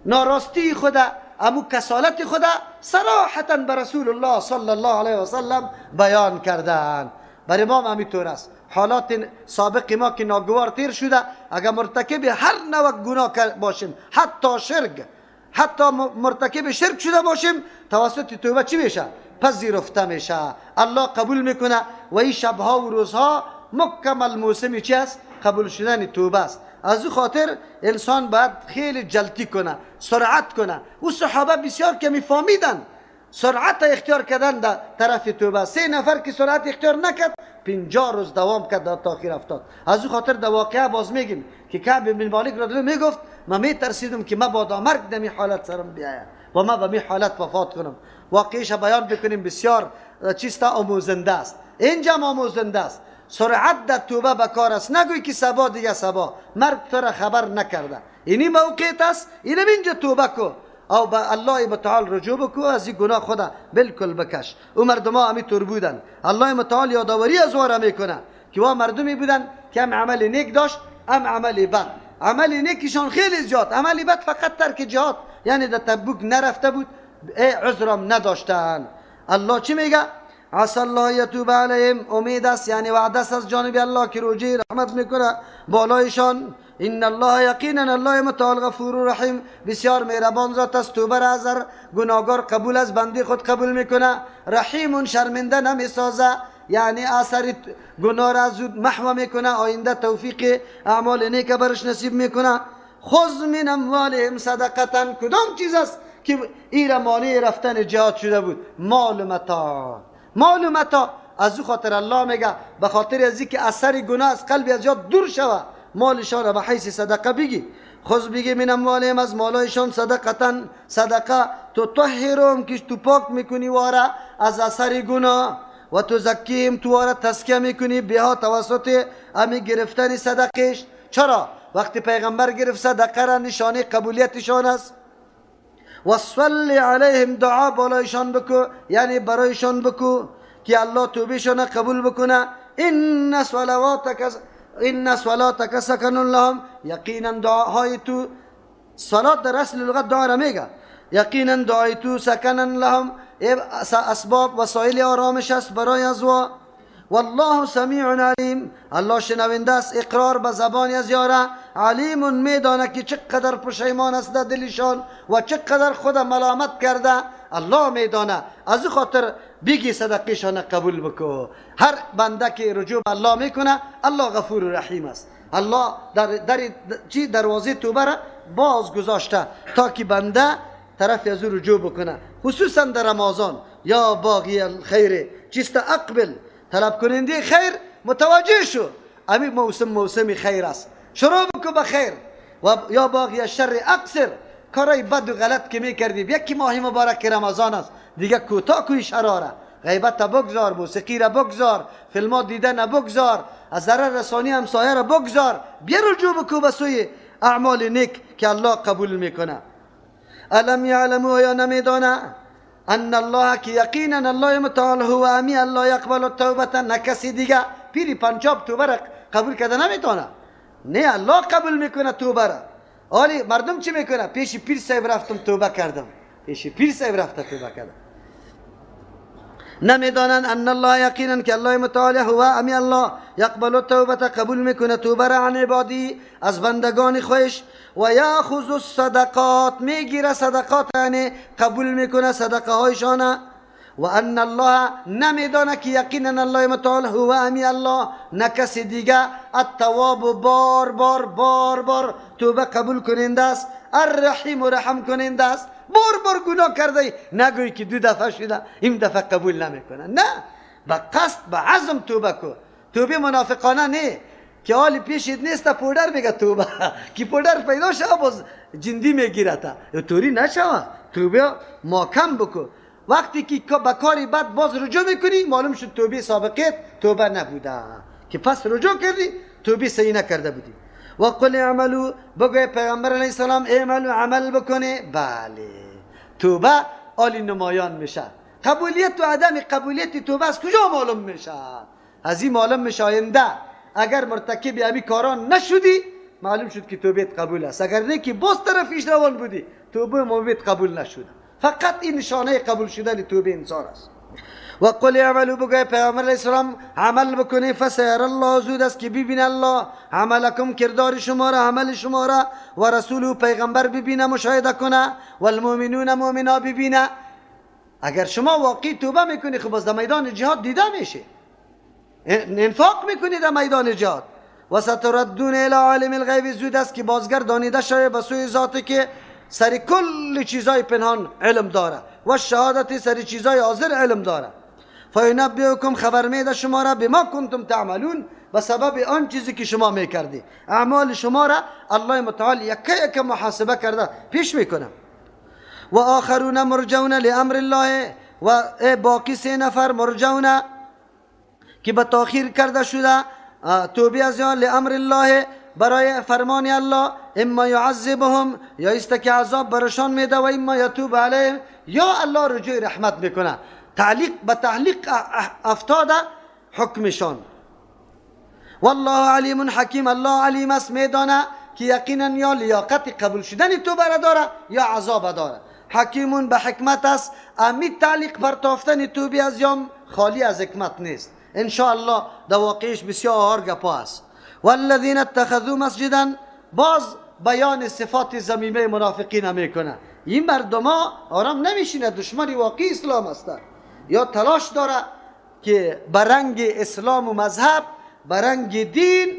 ناراستی خود، امو کسالت خود صراحتا به رسول الله صلی الله علیه و سلم بیان کردن. برای ما همینطور است. حالات سابق ما که ناگوار تیر شده، اگر مرتکب هر نوع گناه باشیم، حتی شرک، حتی مرتکب شرک شده باشیم، توسط توبه چی میشه؟ پذیرفته میشه، الله قبول میکنه. و این شبها و روزها مکمل موسم چی است؟ قبول شدن توبه است. از او خاطر انسان باید خیلی جلتی کنه، سرعت کنه. او صحابه بسیار که میفهمیدن سرعت اختیار کردن در طرف توبه. 3 نفر که سرعت اختیار نکرد 50 روز دوام کرد تا آخر افتاد. از او خاطر در واقعه باز میگیم که کعب بن مالک رضی الله میگفت من میترسیدم که مبادا مرگ در می حالت سرم بیاید و من به می حالت وفات کنم. واقعیش بیان بکنیم بسیار چیست آموزنده است. اینجا آموزنده است. سرعت در توبه بکار است. نگوی که سبا دیگه سبا، مرگ تو را خبر نکرده. اینی موقعیت است، اینم اینجا توبه کو او به الله متعال رجوع بکو، از این گناه خدا بالکل بکش. او مردم ها همی طور بودن. الله متعال یادآوری از وارا میکنه که وا مردمی بودن که هم عمل نیک داشت هم عمل بد. عمل نیکشان خیلی زیاد، عمل بد فقط ترک جهاد، یعنی در تبوک نرفته بود، عذرم نداشتن. الله چی میگه؟ عسى الله یتوب علیهم، امید است یعنی وعده است از جانب الله که رجوع رحمت میکنه بالایشان. ان الله یقینا الله متعال غفور رحیم، بسیار مهربان ذات است، توبه را از هر گناهگار قبول از بنده خود قبول میکنه. رحیم شرمنده نمیسازه، یعنی اثر گناه را زود محو میکنه، آینده توفیق اعمال نیک برش نصیب میکنه. خذ من اموالهم صدقه، کدام چیز است که ایره مانع رفتن جهاد شده بود؟ مال و متاع. مال و متاع. از او خاطر الله میگه به خاطر از اینکه اثر گناه از قلب از یاد دور شوه، مالشان را به حیث صدقه بگی. خذ بگی من اموالهم، از مالایشان صدقتن، صدقه تطهرهم که تو پاک میکنی واره از اثر گناه، و تزکیهم تو واره تزکیه میکنی بها توسط امی گرفتن صدقش. چرا؟ وقتی پیغمبر گرفت صدقه را نشانه قبولیتشان است. و صلی علیهم، دعا بالایشان بکو، یعنی برایشان بکو که الله توبهشان قبول بکنه. ان صلاتک سکن لهم، یقینا دعاهای تو، صلات در اصل لغت دعا را میگه، یقینا دعای تو سکن لهم، اسباب وسایل آرامش است برای ازوا. والله سمیع علیم، الله شنونده است، اقرار به زبان از یاره، علیم میدانه که چقدر پشیمان است در دلشان و چقدر خود ملامت کرده، الله میدانه. از او خاطر بگی صدقهشان قبول بکو. هر بنده که رجوع به الله میکنه، الله غفور و رحیم است. الله در چی دروازه توبه را باز گذاشته تا که بنده طرف از او رجوع بکنه، خصوصا در رمضان. یا باغی الخیر چیست اقبل، طلب کننده خیر متوجه شو، امی موسم موسم خیر است، شروع بکو به خیر. و یا باغی الشر اقصر، کارای بد و غلط که میکردی، یکی ماه مبارک رمضان است دیگه کوتاه کوی شراره، غیبت بگذار، موسیقی را بگذار، فیلم دیدن بگذار، از ضرر رسانی همسایه را بگذار، بیا رجوع بکو به سوی اعمال نیک که الله قبول میکنه. الم یعلموا، یا نمیدانه ان الله که یقینا الله متعال هو امی الله یقبل التوبه، نه کسی دیگه. پیری پنجاب توبه را قبول کرده نمیتونه، نه الله قبول میکنه توبه را. آلی مردم چی میکنه؟ پیش پیر صاحب رفتم توبه کردم، پیش پیر صاحب رفته توبه کردم. نمیدانند ان الله یقینا که الله متعال هو امی الله یقبل التوبه، قبول میکنه توبه را عن عبادی، از بندگان خویش. و یاخذ الصدقات، میگیره صدقات، یعنی قبول میکنه صدقه هایشان. و ان الله، نمیدانه که یقینا الله متعال هو امی الله، نه کسی دیگه، التواب بار بار بار بار توبه قبول کننده است، الرحیم رحم کننده است. بار بار گناه کرده نگوی که دو دفعه شده این دفعه قبول نمیکنه، نه، به قصد به عزم توبه کو. توبه منافقانه نه که حال پیشت نیست پودر میگه توبه که پودر پیدا شوه باز جندی میگیره تا توری نشوه، توبه محکم بکو. وقتی که به کاری بد باز رجوع میکنی معلوم شد توبه سابقیت توبه نبوده، که پس رجوع کردی توبه صحیح نکرده بودی. و قل اعملوا، بگوی پیغمبر علیه السلام اعملوا، عمل بکنه. بله توبه عالی نمایان میشه. قبولیت و عدم قبولیت توبه از کجا معلوم میشه؟ از این معلوم میشه آینده اگر مرتکب امی کاران نشدی معلوم شد که توبه قبول است. اگر نه که باز طرفیش روان بودی، توبه موبت قبول نشده. فقط این نشانه قبول شدن توبه انسان است. و قل اعملوا، بگوی پیامبر علیه السلام عمل بکنی، فسیر الله، زود است که ببین الله عملکم، کردار شما را، عمل شما را، و رسول پیغمبر ببینه، مشاهده کنه، و المؤمنون مؤمنا ببینه. اگر شما واقعی توبه میکنی، خب باز در میدان جهاد دیده میشه، انفاق میکنی در میدان جهاد. و ستردون الی عالم الغیب، زود است که بازگردانیده شوی به سوی ذاتی که سر کل چیزای پنهان علم داره و شهادت سر چیزای حاضر علم داره. فینبئکم، خبر میده شما را، بما کنتم تعملون، به سبب آن چیزی که شما میکردی. اعمال شما را الله متعال یکه یک محاسبه کرده پیش میکنه. و آخرون مرجون لامر الله، و باقی سه نفر مرجون که به تاخیر کرده شده توبه از آن، لامر الله، برای فرمان الله، اما یعذبهم، یا است که عذاب برشان میده، و اما یتوب علیهم، یا الله رجوع رحمت میکنه. تعلیق به تعلیق افتاده حکمشان. والله علیم حکیم، الله علیم است، میدانه که یقینا یا لیاقت قبول شدن توبه را داره یا عذاب داره. حکیمون به حکمت است، امی تعلیق برتافتن توبه از یام خالی از حکمت نیست. ان شاء الله در واقعش بسیار گپا است. والذین اتخذوا مسجدا، باز بیان صفات ذمیمه منافقین میکنه. این مردما آرام نمیشینه، دشمن واقعی اسلام هستند، یا تلاش داره که برنگ اسلام و مذهب، برنگ دین،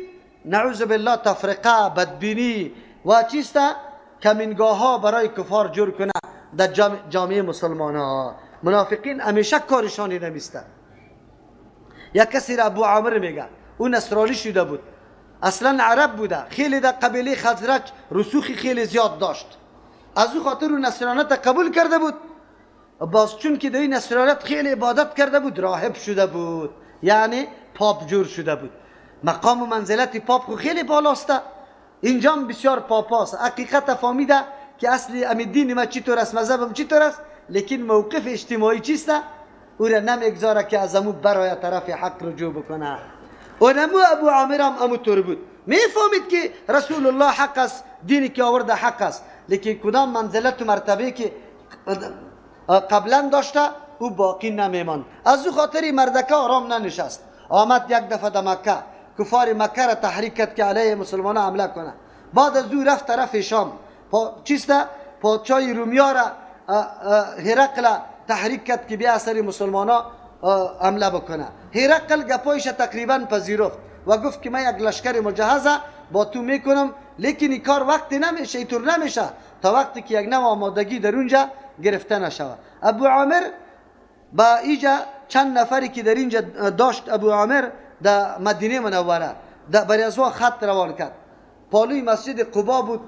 نعوذ بالله تفرقه، بدبینی و چیست کمینگاه ها برای کفار جور کنه در جامعه مسلمان ها. منافقین همیشه کارشان نمیسته. یک کسی را ابو عامر میگه، او نصرانی شده بود، اصلا عرب بوده، خیلی در قبیله خزرج رسوخ خیلی زیاد داشت، از او خاطر او نصرانیت قبول کرده بود. باز چون که در این نصرانیت خیلی عبادت کرده بود، راهب شده بود، یعنی پاپ جور شده بود. مقام و منزلت پاپ خو خیلی بالاست، اینجا بسیار پاپاست. حقیقت فهمیده که اصلی امی دین ما چطور است، مذهبم چطور است، لیکن موقف اجتماعی چیست، او را نمیگذاره که از امو برای طرف حق رجوع بکنه. و نمو ابو عامر هم امو طور بود، میفهمید که رسول الله حق است، دینی که آورده حق است، لیکن کدام منزلت و مرتبه که قبلا داشته او باقی نمیماند. از او خاطری مردکه آرام ننشست، آمد یک دفعه در مکه، کفار مکه را تحریک کرد که علیه مسلمان حمله کنه. بعد از او رفت طرف شام، چیست پادشاه رومیا را هرقل تحریک کرد که بیا اثر مسلمان ها حمله بکنه. هرقل گپایش تقریبا پذیرفت و گفت که من یک لشکر مجهزه با تو میکنم، لیکن این کار وقتی نمیشه، اینطور نمیشه تا وقتی که یک نوع آمادگی در اونجا گرفته نشود. ابو عامر با اینجا چند نفری که در اینجا داشت، ابو عامر در مدینه منوره برای از خط روان کرد. پالوی مسجد قبا بود،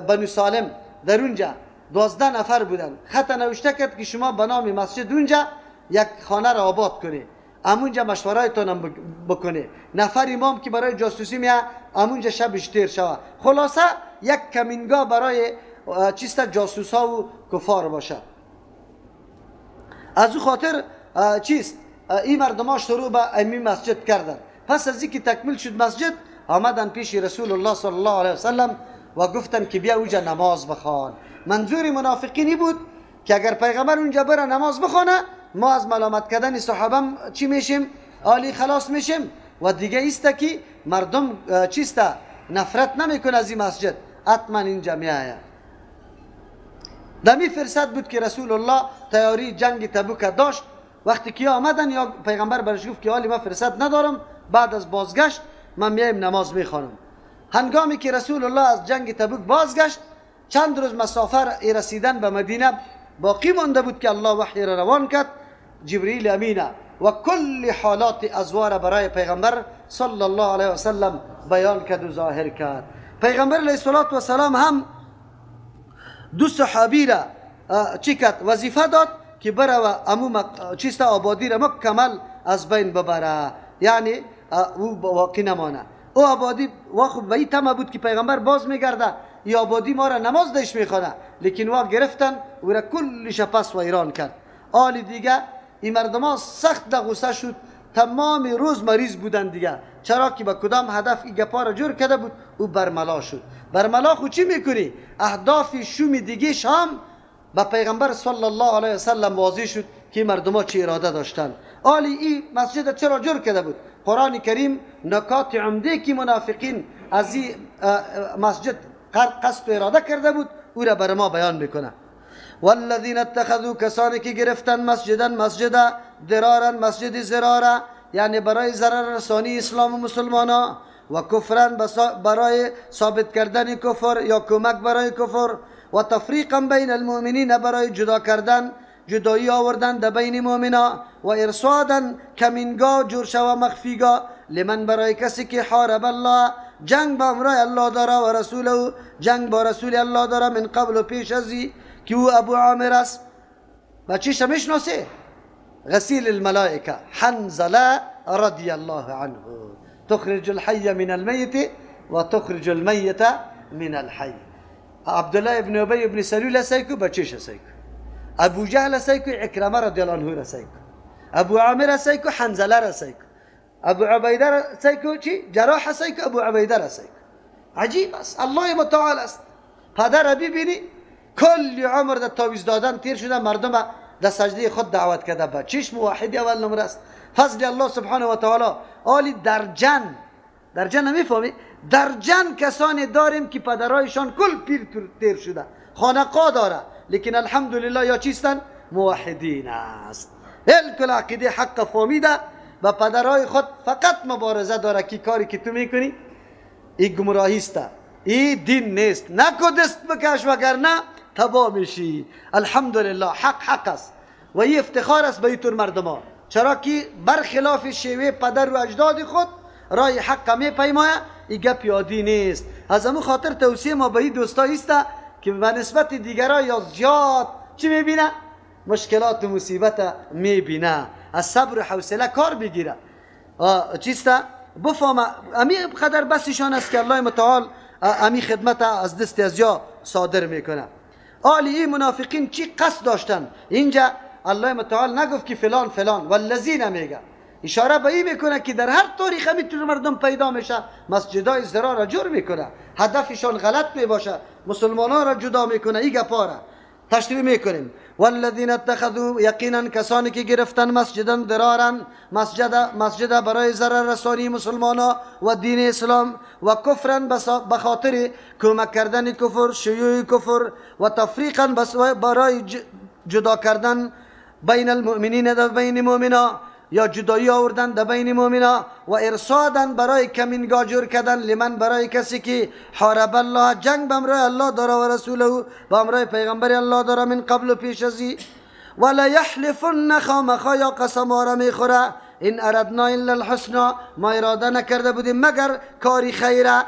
بنو سالم در اونجا 12 نفر بودن. خط نوشته کرد که شما به نام مسجد اونجا یک خانه را آباد کنی، امونجا مشورایتان هم بکنی، نفر امام که برای جاسوسی میاد امونجا شبش تیر شوه. خلاصه یک کمینگاه برای چیست جاسوس ها و کفار باشه. از او خاطر چیست این مردم ها شروع به امی مسجد کردن. پس از اینکه تکمیل شد مسجد، آمدن پیش رسول الله صلی الله علیه وسلم و گفتن که بیا اونجا نماز بخوان. منظور منافقینی بود که اگر پیغمبر اونجا بره نماز بخوانه، ما از ملامت کردن صحابه چی میشیم؟ عالی خلاص میشیم. و دیگه ایست که مردم چیست نفرت نمیکنه از این مسجد، حتما اینجا میآید. دمی فرصت بود که رسول الله تیاری جنگ تبوک داشت. وقتی که آمدن یا پیغمبر برش گفت که حالی من فرصت ندارم، بعد از بازگشت من میایم نماز میخوانم. هنگامی که رسول الله از جنگ تبوک بازگشت، چند روز مسافر رسیدن به مدینه باقی مانده بود که الله وحی را روان کرد، جبرئیل امینه و کل حالات ازوار برای پیغمبر صلی الله علیه و سلم بیان کرد و ظاهر کرد. پیغمبر علیه الصلاة و سلام هم دو صحابی را چی کرد؟ وظیفه داد که بره و امو چیست آبادی را مکمل از بین ببره، یعنی او واقعی نمانه. او آبادی و خب به این طمع بود که پیغمبر باز میگرده ای آبادی ما را نماز دش میخوانه، لیکن وا گرفتن او را کلش پس و ایران کرد. آل دیگه این مردم ها سخت در غصه شد، تمام روز مریض بودن دیگه. چرا که با کدام هدف این گپا را جور کرده بود او برملا شد. برملا خو چی میکنی؟ اهداف شوم دیگهش هم با پیغمبر صلی الله علیه وسلم واضح شد که مردم ها چه اراده داشتن. آلی این مسجد چرا جور کرده بود؟ قرآن کریم نکات عمده که منافقین از این مسجد قصد و اراده کرده بود او را بر ما بیان میکنه. والذین اتخذوا، کسانی که گرفتن مسجدا مسجدا ضرارا مسجد ضرارا، یعنی برای ضرر رسانی اسلام و مسلمانا، و کفرا برای ثابت کردن کفر یا کمک برای کفر، و تفریقا بین المؤمنین برای جدا کردن، جدایی آوردن در بین مؤمنا، و ارصادا کمینگاه جور شوه مخفیگاه، لمن برای کسی که حارب الله جنگ با امرای الله داره و رسوله جنگ با رسول الله داره، من قبل و پیش ازی که او ابو عامر است. بچیش میشناسه؟ غسیل الملائکه حنظله رضی الله عنه، تخرج الحي من المیت و تخرج المیت من الحی. عبدالله ابن ابی ابن سلول سیکو بچیش سیکو، ابو جهل سیکو، عکرمه رضی الله عنه سیکو، ابو عامر سیکو، حنظله سیکو، ابو عبیده سیکو، چی؟ جراح سیکو، ابو عبیده سیکو. عجیب است، الله متعال است. پدر ببینی کلی عمر در تاویز دادن تیر شده، مردم در سجده خود دعوت کرده، بچیش موحد اول نمره است. فضل الله سبحانه و تعالی. آلی در جن، در جن نمیفهمی؟ در جن کسانی داریم که پدرایشان کل پیر تیر شده، خانقاه داره، لیکن الحمدلله یا چیستن؟ موحدین است. بالکل عقیده حق فهمیده و پدرای خود فقط مبارزه داره که کاری که تو میکنی ای گمراهی است، ای دین نیست، نکو دست بکش وگرنه تباه میشی. الحمدلله حق حق است و ای افتخار است به ایتور مردما، چرا که برخلاف شیوه پدر و اجداد خود رای حق می پیمایه. ای گپ یادی نیست. از همون خاطر توصیه ما به این دوستا است که به نسبت دیگرا یا زیاد چی میبینه؟ مشکلات و مصیبت میبینه، از صبر و حوصله کار بگیره. چیست؟ بفهمه امی قدر بسشان است که الله متعال امی خدمت از دست از یا صادر میکنه. آلی این منافقین چی قصد داشتن؟ اینجا الله متعال نگفت که فلان فلان، والذین میگه، اشاره به این میکنه که در هر تاریخ میتونه مردم پیدا میشه مسجدای ضرار را جور میکنه، هدفشان غلط میباشه، مسلمانان را جدا میکنه. این گپا را تشریح میکنیم. والذین اتخذوا، یقینا کسانی که گرفتن مسجدا ضرارا، مسجد برای ضرر رسانی مسلمانا و دین اسلام، و کفرا به خاطر کمک کردن کفر، شیوع کفر، و تفریقا برای جدا کردن بین المؤمنین در بین مؤمنا یا جدایی آوردن در بین مؤمنا، و ارصادا برای کمینگاه جور کردن، لمن برای کسی که حارب الله جنگ به امرای الله داره و رسوله به امرای پیغمبر الله داره، من قبل و پیش ازی. ولا یحلفن خامخا یا قسم را میخوره، ان اردنا الا الحسنا، ما اراده نکرده بودیم مگر کاری خیره.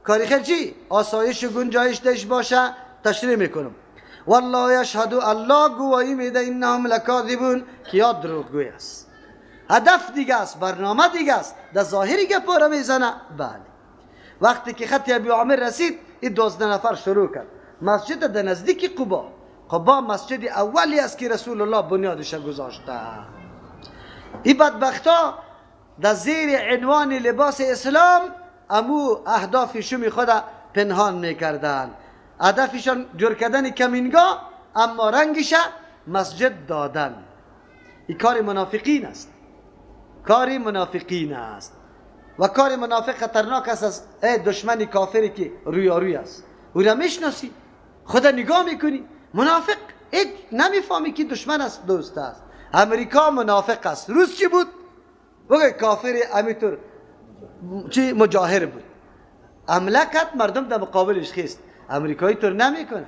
کاری خیر چی؟ آسایش و گنجایش داشت باشه. تشریح میکنم. والله یشهد، الله گواهی میده، انهم لکاذبون، که یا دروغگوی است. هدف دیگه است، برنامه دیگه است، در ظاهری گپا را میزنه. بله، وقتی که خط ابی عامر رسید، این 12 نفر شروع کرد مسجد در نزدیک قبا. قبا مسجد اولی است که رسول الله بنیادش گذاشته. این بدبختا در زیر عنوان لباس اسلام امو اهداف شوم خود پنهان میکردن. هدفشان جور کردن کمینگاه، اما رنگش مسجد دادن. این کار منافقین است، کار منافقین است. و کار منافق خطرناک است از دشمن کافری که رویاروی است. او را میشناسی، خدا نگاه میکنی، منافق هیچ نمیفهمی که دشمن است دوست است. امریکا منافق است. روس چی بود؟ بگه کافر امیتور چی مجاهر بود. املکت مردم در مقابلش خیست. امریکایی طور نمیکنه،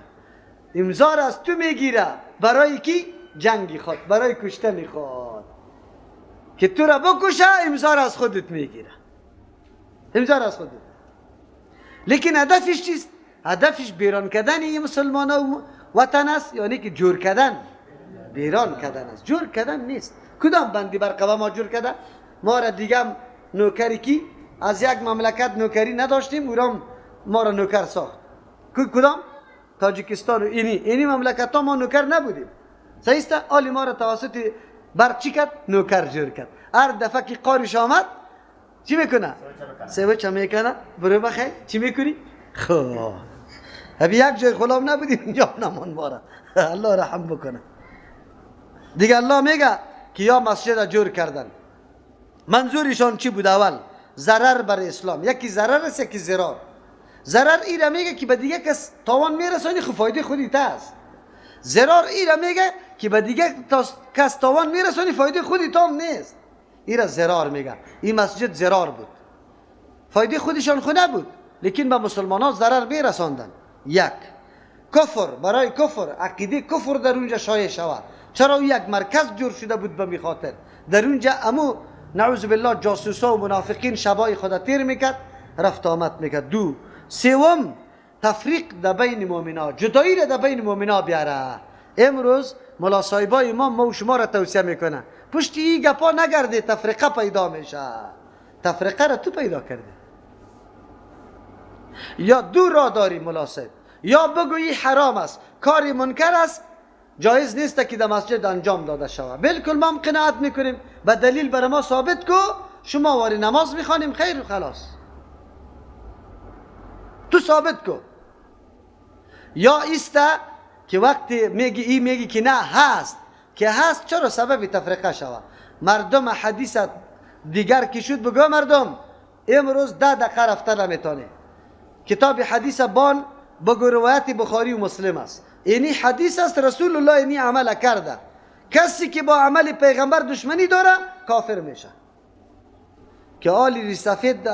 امضا را از تو میگیره برای کی؟ جنگی خود، برای کشتن خود، که تو را بکشه امضا را از خودت میگیره، امضا را از خودت. لیکن هدفش چیست؟ هدفش بیران کردن این مسلمان و وطن است، یعنی که جور کردن، بیران کردن است، جور کردن نیست. کدام بندی بر قبا ما جور کردن؟ ما را دیگه نوکری کی؟ از یک مملکت نوکری نداشتیم، او ما را نوکر ساخت. کدام؟ تاجیکستان و اینی مملکت ها ما نوکر نبودیم. صحیح است؟ آلی ما را توسط برق چی کرد؟ نوکر جور کرد. هر دفعه که قارش آمد چی میکنه؟ سوچ میکنه. برو بخیر چی میکنی؟ خب ابی یک جای غلام نبودیم اینجا نمان باره. الله رحم بکنه. دیگه الله میگه که یا مسجد جور کردن. منظورشان چی بود؟ اول ضرر بر اسلام. یکی ضرر است، یکی ضرار. ضرر ایره میگه که به دیگه کس تاوان میرسانی، خب فایده خودی تا است. ضرر ایره میگه که به دیگه کس تاوان میرسانی، فایده خودی تام نیست. ایره ضرر میگه. این مسجد ضرر بود، فایده خودشان خو نبود، لیکن به مسلمان ها ضرر میرساندن. یک کفر، برای کفر، عقیده کفر در اونجا شایع شود. چرا یک مرکز جور شده بود به می خاطر در اونجا امو نعوذ بالله جاسوسا و منافقین شبای خود تیر میکرد، رفت آمد میکرد. دو سوم تفریق در بین مؤمنا، جدایی را در بین مؤمنا بیاره. امروز ملا صاحبای ما و شما را توصیه میکنه پشت این گپا نگرده، تفریقه پیدا میشه. تفریقه را تو پیدا کرده. یا دو راه داری ملا صاحب، یا بگویی حرام است، کاری منکر است، جایز نیست که در مسجد انجام داده شود. بالکل ما هم قناعت میکنیم، به دلیل بر ما ثابت کو شما واری نماز میخوانیم، خیر و خلاص. تو ثابت کو. یا ایسته که وقتی میگی ای میگی که نه هست، که هست، چرا سبب تفرقه شود؟ مردم حدیث دیگر که شد بگو مردم امروز 10 دقیقه رفته نمیتونه. کتاب حدیث بان بگو روایت بخاری و مسلم است. اینی حدیث است، رسول الله اینی عمل کرده. کسی که با عمل پیغمبر دشمنی داره کافر میشه. که آلی ریش سفید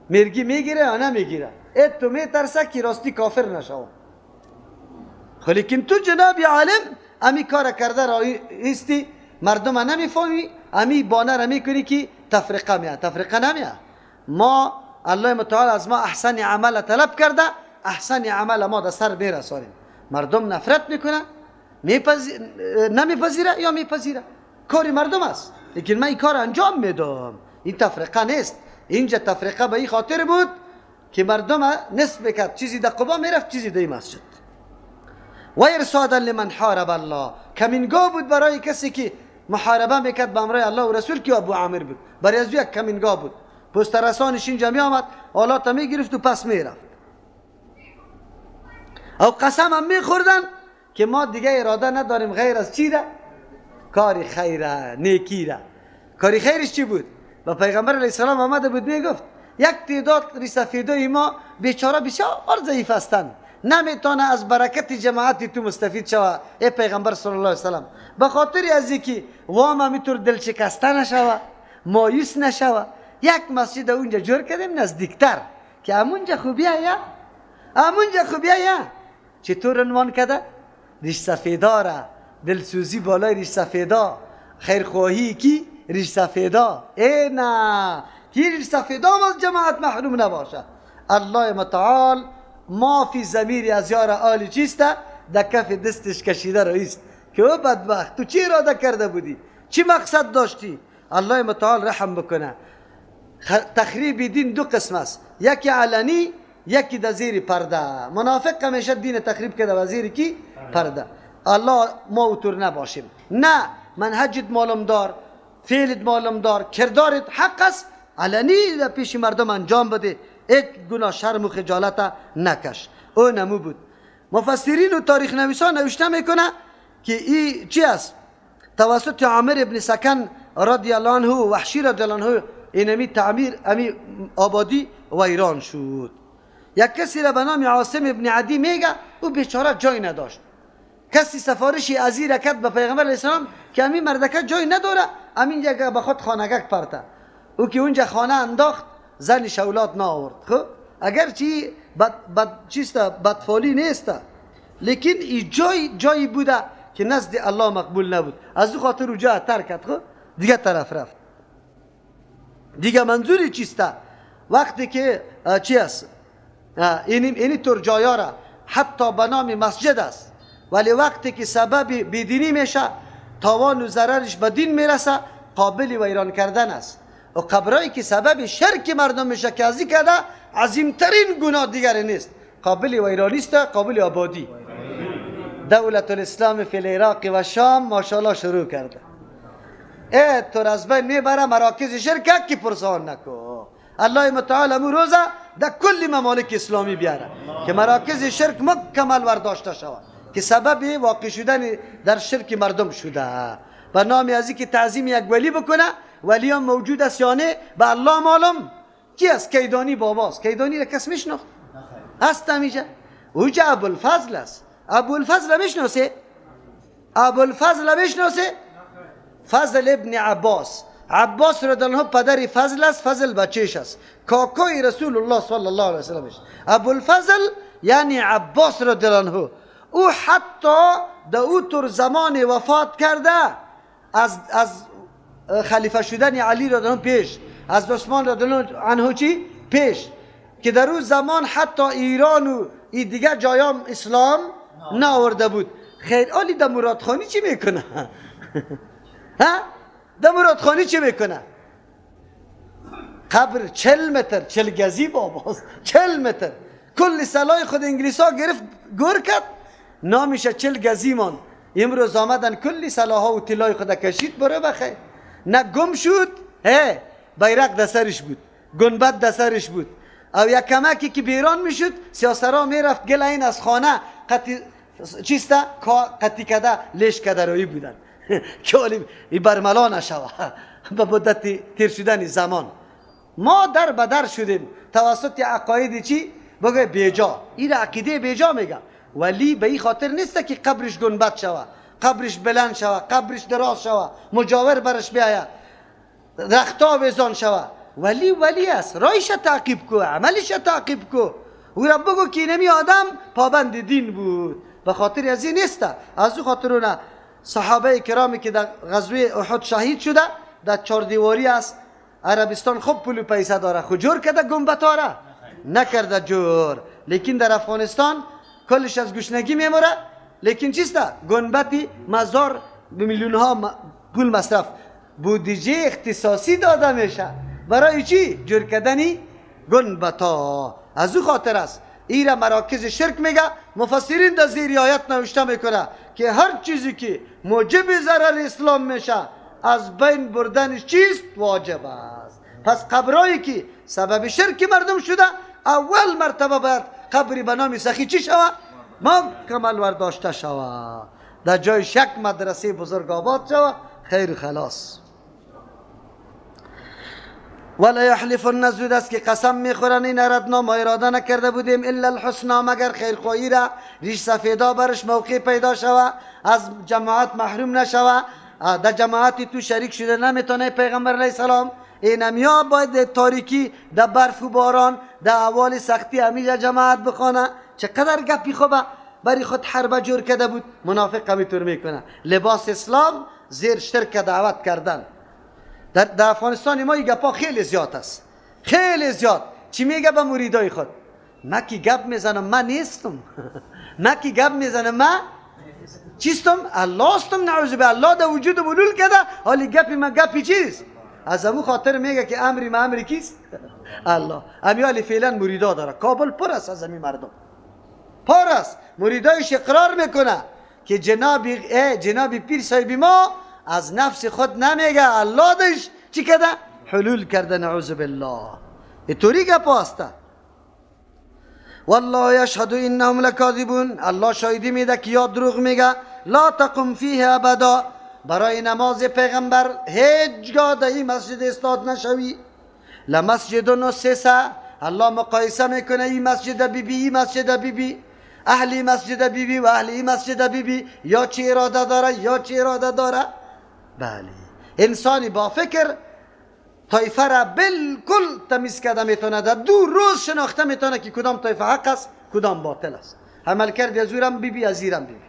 مرگی میگیره یا نمیگیره، ات تو میترسه که راستی کافر نشو. لیکن تو جناب عالم امی کار کرده را ایستی، مردم نمیفهمی، امی بانه را میکنی که تفرقه میاد. تفرقه نمیاد. ما الله متعال از ما احسن عمل طلب کرده، احسن عمل ما در سر میرسانیم. مردم نفرت میکنه، نمیپذیره یا میپذیره، کاری مردم است. لیکن من این کار انجام میدم. این تفرقه نیست. اینجا تفرقه به این خاطر بود که مردم نصف میکرد، چیزی در قبا میرفت، چیزی در مسجد. و ارصادا لمن حارب الله، کمینگاه بود برای کسی که محاربه میکرد به امرای الله و رسول، که ابو عامر بود. برای از یک کمینگاه بود. پست رسانش اینجا میآمد، آلات میگرفت و پس میرفت. او قسم هم میخوردن که ما دیگه اراده نداریم غیر از چی را؟ کاری خیره، نیکی را. کاری خیرش چی بود؟ و پیغمبر علیه السلام آمده بود میگفت یک تعداد ریسفیدای ما بیچاره بسیار ضعیف هستند، نمیتونه از برکت جماعت تو مستفید شوه ای پیغمبر صلی الله علیه وسلم، به خاطر از اینکه وام همیطور دل شکسته نشوه، مایوس نشوه، یک مسجد اونجا جور کردیم نزدیکتر که همونجا خوبیه، یا همونجا خوبیه. یا چطور عنوان کرده؟ ریش سفیدا را، دلسوزی بالای ریش سفیدا، خیرخواهی کی؟ ریش سفیدا. ای نه کی ریش سفیدا از جماعت محروم نباشه. الله متعال ما فی ضمیر از یار آلی چیسته؟ در کف دستش کشیده رئیست که او بدبخت تو چی اراده کرده بودی؟ چی مقصد داشتی؟ الله متعال رحم بکنه. تخریب دین دو قسم است، یکی علنی، یکی در زیر پرده. منافق همیشه دین تخریب کرده و زیر کی؟ پرده. الله ما اوتور نباشیم. نه منهجت معلوم دار، فعلت معلوم دار، کردارت حق است، علنی در پیش مردم انجام بده، هیچ گناه شرم و خجالت نکش. او نمو بود. مفسرین و تاریخ نویسان نوشته میکنه که ای چی است؟ توسط عامر ابن سکن رضی الله عنه و وحشی رضی الله عنه اینمی تعمیر امی آبادی ویران شد. یک کسی را به نام عاصم ابن عدی میگه او بیچاره جای نداشت. کسی سفارشی از این رکت به پیغمبر علیه السلام که امین مردکه جای نداره، امین یک به خود خانگک پرته. او که اونجا خانه انداخت، زنش اولاد نآورد. خب اگرچه بد بد چیست، بدفالی نیست، لیکن این جای جایی بوده که نزد الله مقبول نبود، از او خاطر او جا ترک کرد. خب دیگه طرف رفت. دیگه منظوری چیست؟ وقتی که چی است؟ اینی طور جایا را حتی به نام مسجد است، ولی وقتی که سبب بیدینی میشه، تاوان و ضررش به دین میرسه، قابل ویران کردن است. و قبرایی که سبب شرک مردم میشه که از این کرده عظیمترین گناه دیگر نیست، قابل ویرانی است، قابل آبادی. دولت الاسلام فی العراق و شام ماشاءالله شروع کرده. ای تو از بین میبره مراکز شرک که پرسان نکو. الله متعال امو روزه در کل ممالک اسلامی بیاره که مراکز شرک مکمل ورداشته شود که سبب واقع شدن در شرک مردم شده. و نامی از که تعظیم یک ولی بکنه، ولی هم موجود است یا نه به الله معلوم. کی است؟ کیدانی باباست. کیدانی را کس میشناخت؟ هست همیشه. اوجا ابوالفضل است. ابوالفضل میشناسه؟ ابوالفضل میشناسه؟ فضل ابن عباس. عباس رضی الله عنه پدر فضل است، فضل بچهش است، کاکای رسول الله صلی الله علیه وسلم است. ابوالفضل یعنی عباس رضی الله عنه، او حتی در او طور زمان وفات کرده، از خلیفه شدن علی رضی الله عنه پیش، از عثمان رضی الله عنه چی پیش، که در او زمان حتی ایران و ای دیگر جایام اسلام نآورده بود. خیر علی در مرادخانی چی میکنه؟ ها؟ در مرادخانی چی میکنه؟ قبر 40 متر، 40 گزی باباست، 40 متر کل سلای خود انگلیس ها گرفت گور کرد، نامش 40 گزی ماند. امروز آمدن کلی سلاها و طلای خود کشید برو بخیر، نه گم شد، هی بیرق در سرش بود، گنبد در سرش بود. او یک کمکی که بیران میشد سیاسرا میرفت گل این از خانه قطی چیسته قطی کده لیش کده روی بودن که علی برملا نشوه به مدت تیر شدن زمان. ما در بدر شدیم توسط عقاید چی؟ بگه بیجا. این عقیده بیجا میگه، ولی به این خاطر نیست که قبرش گنبد شوه، قبرش بلند شوه، قبرش دراز شوه، مجاور برش بیایه، رختا وزان شوه. ولی ولی است، رایش تعقیب کو، عملش تعقیب کو. او را بگو که اینمی آدم پابند دین بود، به خاطر از این نیست. از او خاطرونه صحابه کرامی که در غزوه احد شهید شده در چهار دیواری است عربستان، خوب پول و پیسه داره، خو جور کرده گنبد نکرده جور. لیکن در افغانستان کلش از گشنگی میموره، لیکن چیست؟ گنبدی مزار به میلیون ها پول مصرف، بودجه اختصاصی داده میشه برای چی؟ جور کردنی گنبتا. از او خاطر است ایره مراکز شرک میگه. مفسرین در زیر آیت نوشته میکنه که هر چیزی که موجب ضرر اسلام میشه از بین بردنش چیست؟ واجب است. پس قبرایی که سبب شرک مردم شده اول مرتبه باید قبری به نام سخی چی شوه؟ مکمل ورداشته شوه، در جای شک مدرسه بزرگ آباد شوه، خیر خلاص. ولا یحلفن، زود است که قسم میخورن این اردنا، ما اراده نکرده بودیم الا الحسنا مگر خیرخواهی را، ریش سفیدا برش موقع پیدا شوه، از جماعت محروم نشوه، در جماعت تو شریک شده نمیتونه پیغمبر علیه السلام. اینمیا باید تاریکی در برف و باران در احوال سختی همیشه جماعت بخوانه. چقدر گپی خوبه برای خود حربه جور کرده بود. منافق همینطور میکنه، لباس اسلام زیر شرک دعوت کردن. در افغانستان ما این گپا خیلی زیاد است، خیلی زیاد. چی میگه به مریدای خود؟ من کی گپ میزنم من نیستم، من کی گپ میزنم من چیستم؟ الله استم، نعوذ بالله در وجود بلول کرده. حالی گپی من گپی چیست؟ از امو خاطر میگه که امری ما امری کیست؟ الله. امیالی فعلا مریدا داره، کابل پر است از امی مردم، پر است. مریدایش اقرار میکنه که جناب پیر صاحب ما از نفس خود نمیگه، الله دش چی کرده؟ حلول کرده، نعوذ بالله. اینطوری گپ هسته. والله یشهد انهم لکاذبون، الله شاهدی میده که یا دروغ میگه. لا تقم فیه ابدا، برای نماز پیغمبر هیچگاه در این مسجد استاد نشوی. لمسجد اسس، الله مقایسه میکنه این مسجد بی بی، این مسجد بی بی، اهلی مسجد بی بی و اهلی مسجد بی بی، یا چی اراده داره یا چی اراده داره. بله، انسانی با فکر طایفه را بالکل تمیز کرده میتونه، در 2 روز شناخته میتونه که کدام طایفه حق است کدام باطل است. عمل کرد از اورم بی بی، از ایرم بی بی،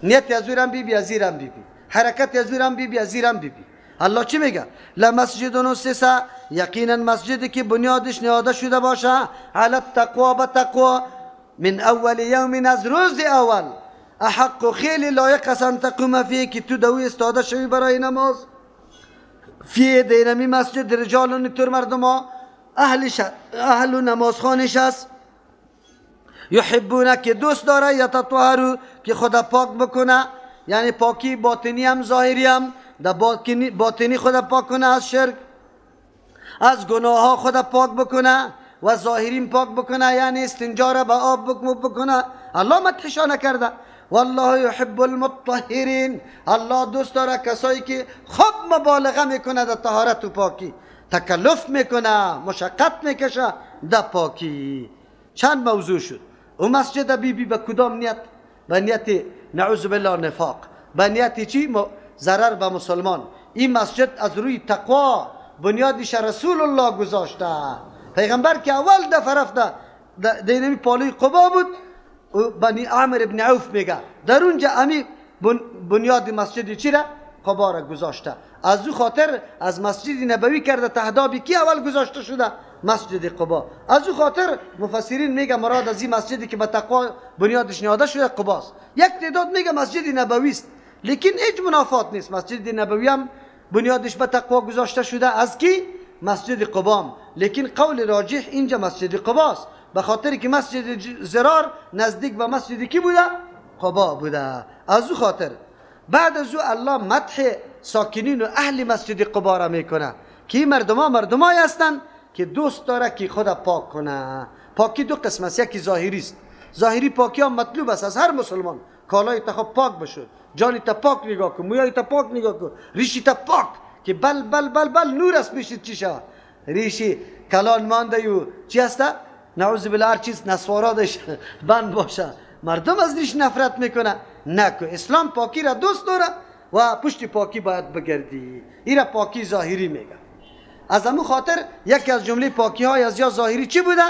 نیت از اورم بی بی، از ایرم بی بی، حرکت از اورم بی بی، از ایرم بی بی. الله چی میگه؟ لمسجد اسس، یقینا مسجدی که بنیادش نهاده شده باشه علی التقوا، به تقوا، من اول یوم، از روز اول، احق، خیلی لایق است ان تقوم فیه، که تو دوی استاده شوی برای نماز. فیه دینمی مسجد رجال، تر مردم ها اهل نمازخانش است، یحبونه که دوست داره، یتطهرو که خدا پاک بکنه، یعنی پاکی باطنی هم ظاهری هم، در باطنی خود پاک کنه از شرک، از گناه ها خود پاک بکنه و ظاهرین پاک بکنه، یعنی استنجا را به آب بکنه. الله مدحشانه کرده، والله یحب المطهرین، الله دوست داره کسایی که خوب مبالغه میکنه در طهارت و پاکی، تکلف میکنه، مشقت میکشه در پاکی. چند موضوع شد. او مسجد بی بی به کدام نیت؟ به نیت نعوذ بالله نفاق، به نیت چی؟ ضرر به مسلمان. این مسجد از روی تقوا بنیادش رسول الله گذاشته. پیغمبر که اول دفعه رفته دینمی پالوی قبا بود، بنی عامر ابن عوف میگه در اونجا امی بنیاد مسجد چی را؟ قبا را گذاشته. از او خاطر از مسجد نبوی کرده تهدابی کی اول گذاشته شده؟ مسجد قبا. از او خاطر مفسرین میگه مراد از این مسجدی که به تقوا بنیادش نهاده شده قباست. یک تعداد میگه مسجد نبوی است، لیکن هیچ منافات نیست. مسجد نبوی هم بنیادش به تقوا گذاشته شده از کی؟ مسجد قبام. لیکن قول راجح اینجا مسجد قباست، به خاطر که مسجد زرار نزدیک به مسجد کی بوده؟ قبا بوده. از او خاطر بعد از او الله مدح ساکنین و اهل مسجد قبا را میکنه که این مردمای هستند که دوست داره که خود پاک کنه. پاکی دو قسم است، یکی ظاهری است. ظاهری پاکی هم مطلوب است از هر مسلمان، کالای تا خود پاک بشه، جانی تا پاک نگاه کن، مویای تا پاک نگاه کن، ریشی تا پاک که بل بل بل بل نور است میشید چی شود، ریشی کلان مانده و چی هسته؟ نعوذ بالله هر چیز نسوارادش بند باشه، مردم از ریش نفرت میکنه. نکو، اسلام پاکی را دوست داره و پشت پاکی باید بگردی. این را پاکی ظاهری میگه. از امو خاطر یکی از جمله پاکی های از یا ظاهری چی بوده؟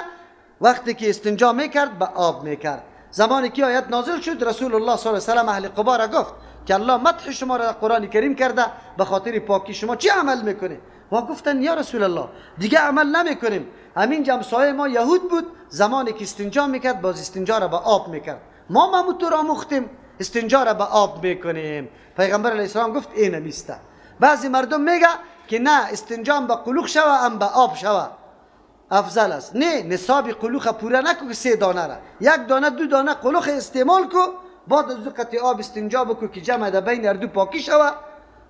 وقتی که استنجا میکرد به آب میکرد. زمانی که آیت نازل شد رسول الله صلی الله علیه و سلم اهل قبا را گفت که الله مدح شما را در قرآن کریم کرده، به خاطر پاکی شما چی عمل میکنه؟ و گفتن یا رسول الله دیگه عمل نمیکنیم. همین جمسایه ما یهود بود، زمانی که استنجا میکرد باز استنجا را به آب میکرد. ما مموتو را مختیم استنجا را به آب میکنیم. پیغمبر علیه السلام گفت این نیست. بعضی مردم میگه که نه استنجا به قلوخ شوه ام به آب شوه افضل است. نه، نصاب قلوخ پوره نکو که 3 دانه را، 1 دانه 2 دانه قلوخ استعمال کو، بعد از قطع آب استنجا بکو که جمع در بین هر دو پاکی شوه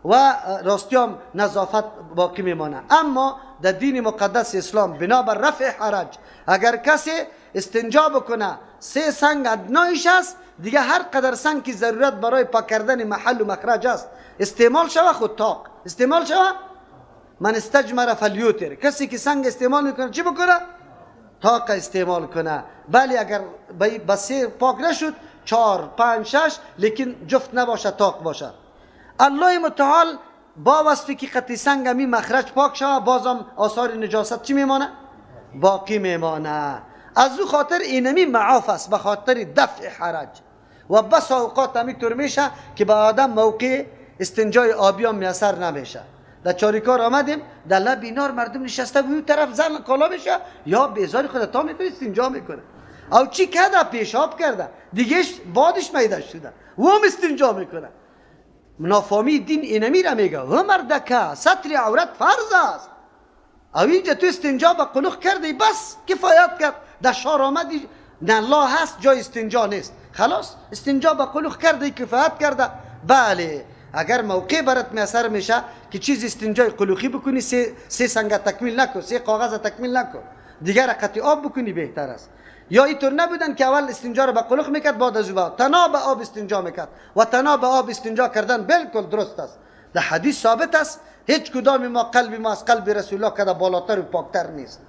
و راستیام نظافت باقی میمانه. اما در دین مقدس اسلام بنابر رفع حرج اگر کسی استنجا بکنه 3 سنگ ادنایش است، دیگه هر قدر سنگ که ضرورت برای پاک کردن محل و مخرج است استعمال شوه، خود طاق استعمال شوه. من استجمر فلیوتر، کسی که سنگ استعمال میکنه چی بکنه؟ طاق استعمال کنه. بله اگر به 3 پاک نشد 4 5 6، لیکن جفت نباشه طاق باشه. الله متعال با وصفی که قطعی سنگ می مخرج پاک شوه بازم آثار نجاست چی میمانه؟ باقی میمانه. از او خاطر اینمی معاف است به خاطر دفع حرج. و بس اوقات همی طور میشه که به آدم موقع استنجای آبی هم میسر نمیشه. در چاریکار آمدیم در لب اینار مردم نشسته بود، طرف زن کالا میشه یا بیزار خود تا میکنه استنجا میکنه، او چی کرده؟ پیشاب کرده دیگهش بادش میده شده و هم استنجا میکنه. نافامی دین اینمی را میگه و مردکه ستر عورت فرض است. او اینجا تو استنجا به قلوخ کردی بس کفایت کرد. در شهر آمدی نه الله هست جای استنجا نیست، خلاص استنجا به قلوخ کردی کفایت کرده. بله اگر موقع برات میسر میشه که چیز استنجای قلوخی بکنی، سه سنگ تکمیل نکن، 3 کاغذ تکمیل نکن، دیگر قطع آب بکنی بهتر است. یا اینطور نبودن که اول استنجا رو به قلوخ میکرد بعد از او تنها به آب استنجا میکرد. و تنها به آب استنجا کردن بالکل درست است، در حدیث ثابت است. هیچ کدام ما قلب ما از قلب رسول الله کده بالاتر و پاکتر نیست.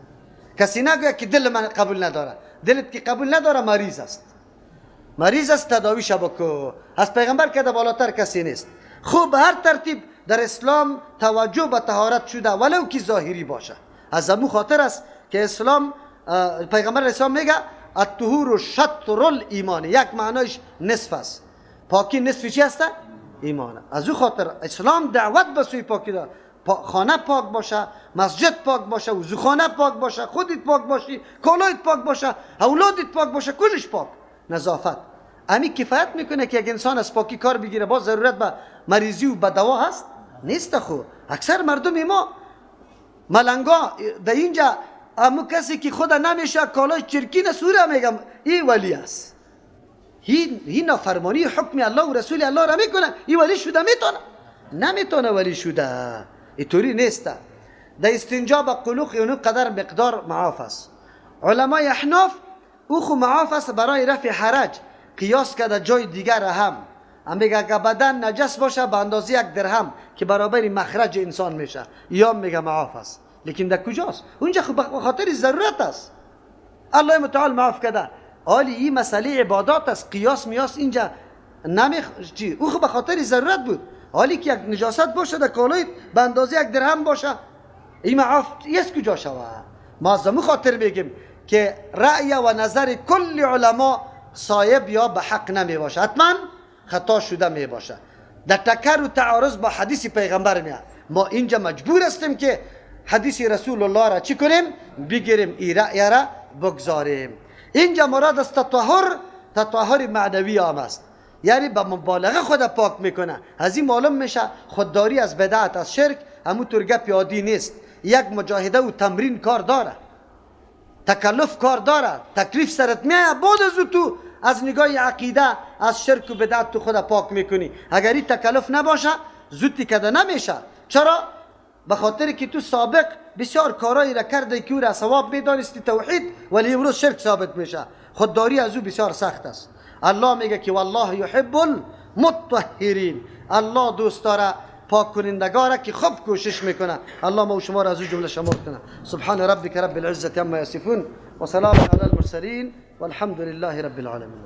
کسی نگوید که دل من قبول نداره. دلت که قبول نداره مریض است، مریض است، تداویش بکو. از پیغمبر کده بالاتر کسی نیست. خوب هر ترتیب در اسلام توجه به طهارت شده ولو که ظاهری باشه. از امو خاطر است که اسلام پیغمبر اسلام میگه الطهور شطر الایمان، یک معنایش نصف است. پاکی نصف چی است؟ ایمان. از او خاطر اسلام دعوت به سوی پاکی داره. خانه پاک باشه، مسجد پاک باشه، وضوخانه پاک باشه، خودت پاک باشی، کالایت پاک باشه، اولادت پاک باشه، کلش پاک. نظافت امی کفایت میکنه که یک انسان از پاکی کار بگیره. باز ضرورت به مریضی و به دوا هست نیست. خو اکثر مردم ما ملنگا در اینجا امو کسی که خدا نمیشه کالای چرکین سوره میگم این ولی است. این نافرمانی حکم الله و رسول الله را میکنه، این ولی شده میتونه. نمیتونه ولی شده، اینطوری نیست. در استنجا با قلوق اونو قدر مقدار معاف است. علمای احناف او خو معاف است برای رفع حرج، قیاس کرده جای دیگر هم میگه اگه بدن نجس باشه به اندازه 1 درهم که برابر مخرج انسان میشه، یا میگه معاف است. لیکن در کجاست؟ اونجا خو به خاطر ضرورت است، الله متعال معاف کرده. حالی این مسئله عبادات است، قیاس میاس اینجا چی؟ او خو به خاطر ضرورت بود. حالی که یک نجاست باشه در کالایت به اندازه 1 درهم باشه، این معاف یس کجا شوه؟ ما از مو خاطر میگیم که رأی و نظر کل علما صایب یا به حق نمی باشه، حتما خطا شده می باشه، در تکر و تعارض با حدیث پیغمبر میاد. ما اینجا مجبور هستیم که حدیث رسول الله را چی کنیم؟ بگیریم، ای رأی را بگذاریم. اینجا مراد از تطهر، تطهر معنوی هم است، یعنی به مبالغه خود پاک میکنه. از این معلوم میشه خودداری از بدعت، از شرک همونطور گپ عادی نیست، یک مجاهده و تمرین کار داره، تکلف کار داره، تکلیف سرت میاد، بعد از تو از نگاه عقیده از شرک و بدعت تو خود پاک میکنی. اگر این تکلف نباشه زودی کده نمیشه. چرا؟ به خاطر که تو سابق بسیار کارایی را کرده که او را ثواب میدانستی توحید، ولی امروز شرک ثابت میشه. خودداری از او بسیار سخت است. الله میگه که والله یحب المطهرین، الله دوست داره پاک کنندگاره که خوب کوشش میکنه. الله ما و شما را از او جمله شمار کنه. سبحان ربک رب العزة عما یصفون و سلام علی المرسلین والحمد لله رب العالمین.